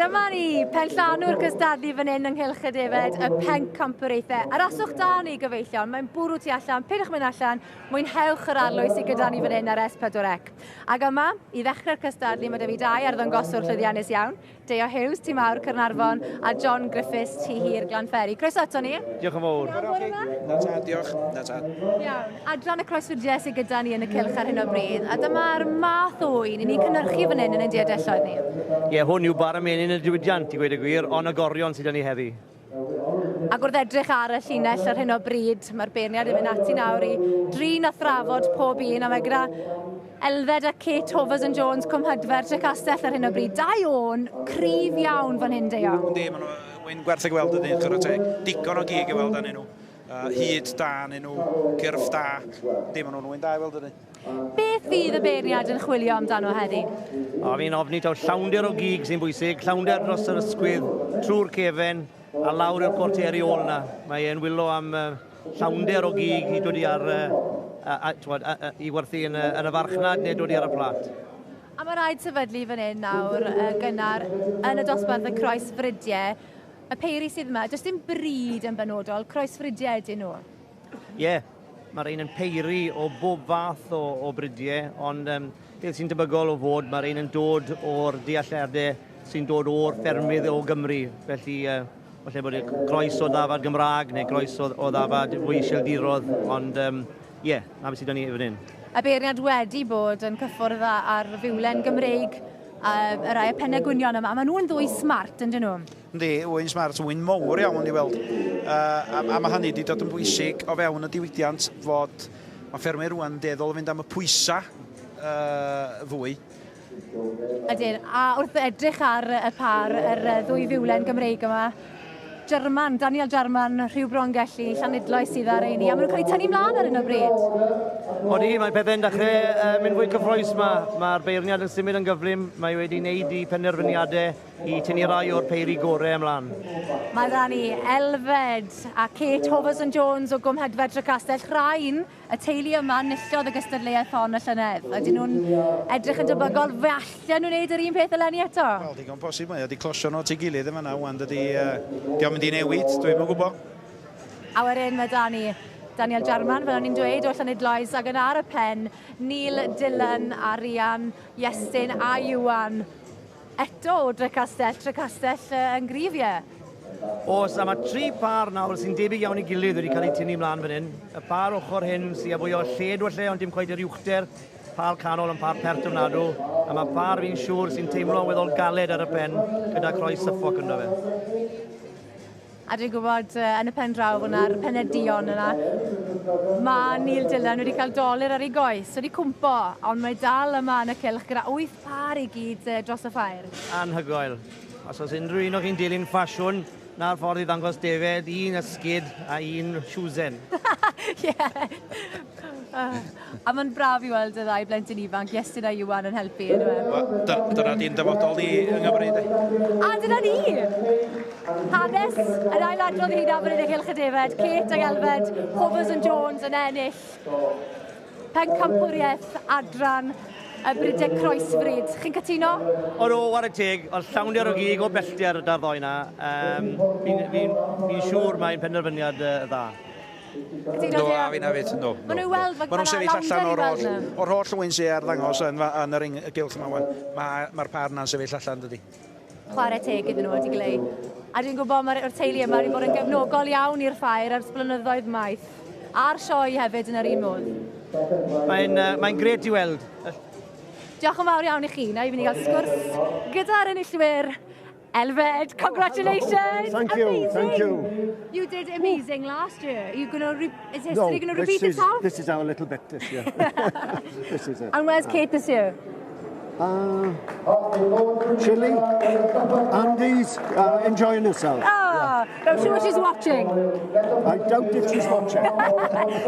Dyma ni, penllanw'r cystadlu fan hyn yng Nghylch y Defed, y pencampwriaethau. Aroswch da ni, gyfeillion, mae'n bwrw tu allan, peidiwch mynd allan, mwynhewch yr arlwy sydd gyda ni fan hyn ar S4C. Ac yma, i ddechrau'r cystadlu, mae 'da fi dau arddangoswr llwyddiannus iawn. Deio Hughes, Tŷ Mawr, Caernarfon, a John Griffiths, Tŷ Hir, Glanfferi. Croeso ato ni. Diolch yn fawr. Iawn bore 'ma? Na tad, diolch. Na tad. Iawn. Adran y croesfridiau sydd gyda ni yn y cylch ar hyn o bryd, a dyma'r math o ŵyn i ni'n cynhyrchu fan hyn yn ein diadelloedd ni. Ie, yeah, hwn yw bara menyn y diwydiant, i gweud y gwir, ond agorion sydd 'da ni heddi. Ac wrth edrych ar y llinell ar hyn o bryd, mae'r beirniad yn mynd ati nawr i drin a thrafod pob un, a mae gyda Elfed a Kate Hovers and Jones, Cwm Hydfer, Trecastell ar hyn o bryd. Dau ôn cryf iawn fan hyn, Deio. Yndi, maen nhw wyn gwerth y gweld ydyn, chwarae teg. Digon o gig i weld arnyn nhw. Hyd da arnyn nhw, cyrff da. Yndi, maen nhw'n wyn da i weld ydyn. Beth fydd y beirniad yn chwilio amdano heddi? O, fi'n ofni taw llawnder o gig sy'n bwysig, llawnder dros yr ysgwydd, trwy'r cefen, a lawr i'r cwarteri ôl yna. Mae e'n wylo am llawnder o gig i dod i ar, a, a, t'wod, a, a, i werthu yn y farchnad neu dod i ar y plat. A mae rhaid sefydlu fan hyn nawr gynnar yn y dosbarth y croesfridiau. Y peiri sydd yma, does dim brid yn benodol, croesfridiau ydyn nhw. Ie, yeah, mae'r un yn peiri o bob fath o bridiau, ond beth sy'n debygol o fod, mae'r un yn dod o'r dealliadau sy'n dod o'r ffermydd o Gymru. Felly, falle bod e croes o ddafad Gymraeg neu croes o ddafad fwy Iseldirodd, ond ie, yeah, na beth sydd 'da ni fan hyn. Y beirniad wedi bod yn cyffwrdd ar fiwlen Gymreig, y rai y pennau gwynion yma. Maen nhw'n ddwy smart, yn dyn nhw? Yndi, ŵyn smart, ŵyn mowr iawn i weld. A mae hynny wedi dod yn bwysig o fewn y diwydiant fod mae ffermwyr rwan yn dueddol o fynd am y pwysa fwy. Ydyn, a wrth edrych ar y par, yr ddwy fiwlen Gymreig yma, Jarman, Daniel Jarman, Rhiw Brongelli, Llanidloes sydd ar ein ni, a maen nhw'n cael eu tynnu mlaen ar hyn o bryd. Odi, mae pethau'n dechrau mynd fwy cyffrous yma. Mae'r beirniad yn symud yn gyflym, mae wedi wneud i penderfyniadau i tynnu rai o'r peiri gorau ymlaen. Mae 'da ni Elfed a Kate Hoverson Jones o Gwm Hydfer Trecastell, rhain y teulu yma nillodd y gystadleuaeth hon y llynedd. Ydyn nhw'n edrych yn debygol fe allan nhw'n wneud yr un peth eleni eto? Wel, digon posib, mae wedi closio nhw at ei gilydd yn fanna wan, dydy, di o'n mynd i newid, dwi'n yn gwybod. A wedyn mae 'da ni Daniel Jarman, fel o'n i'n dweud, o Llanidloes, ac yn ar y pen, Neil Dillon a Rian, Iestyn a Iwan. Eto o Drecastell, Trecastell yn gryf, ie. Oes, a mae tri par nawr sy'n debyg iawn i gilydd wedi cael eu tynnu mlaen fan hyn. Y par ochr hyn sy'n â fwy o lled falle, ond dim cweit yr uwchder. Par canol yn par pert ofnadw. A mae par fi'n siŵr sy'n teimlo'n weddol galed ar y pen gyda croes Suffolk ynddo fe. A dwi'n gwybod yn y pen draw fyna'r penedion yna, mae Neil Dillon wedi cael dolur ar ei goes, wedi cwmpo, ond mae dal yma yn y cylch gyda wyth par i gyd dros y ffair. Anhygoel. Os oes unrhyw un o chi'n dilyn ffasiwn, na'r ffordd i ddangos defed, un ysgyd a un siwsen. Ie. A mae'n braf i weld y ddau blentyn ifanc, Iestyn a Iwan, yn helpu, yn Wel, dyna di'n dyfodol ni yng Nghymru, de. A dyna ni! Hanes yn ailadrodd ei hunan fan hyn yng Nghylch y Defed. Kate ac Elfed, Hovers and Jones yn ennill pencampwriaeth adran y Brydau Croesfrid. Chi'n cytuno? O do, whare teg, oedd llawnder o gig o bellter da'r ddoi na. Fi'n siŵr mae'n penderfyniad dda. Cytuno, Do, Theo? a fi'n hefyd, no. Ma' nhw i weld, Ma' nhw'n ma' sefyll 'na allan o'r lawnder i holl, weld 'na. o'r holl ŵyn sydd ar ddangos yn yr gylch yma wan. Mae'r par na'n sefyll allan, dydy. Chwarae teg iddyn nhw wedi gleu. A dwi'n gwybod mae'r teulu yma wedi bod yn gefnogol iawn i'r ffair ers blynyddoedd maith. A'r sioe hefyd yn yr un modd. Mae'n grêt i weld. Diolch yn fawr iawn i chi. Na i fynd i gael sgwrs gyda'r enillwyr. Elfed, congratulations! Thank you, thank Amazing. you. You did amazing last year. You gonna is history No, going to this repeat is, itself? This is our little bit this year. This is it. And where's Kate this year? Chile, Andes, enjoying herself. Ah, I'm sure she's watching. I doubt if she's watching.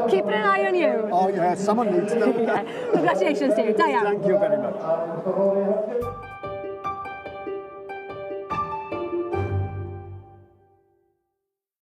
Keeping an eye on you. Oh yeah, someone needs to. Yeah. Congratulations to you. Da iawn. Thank you very much.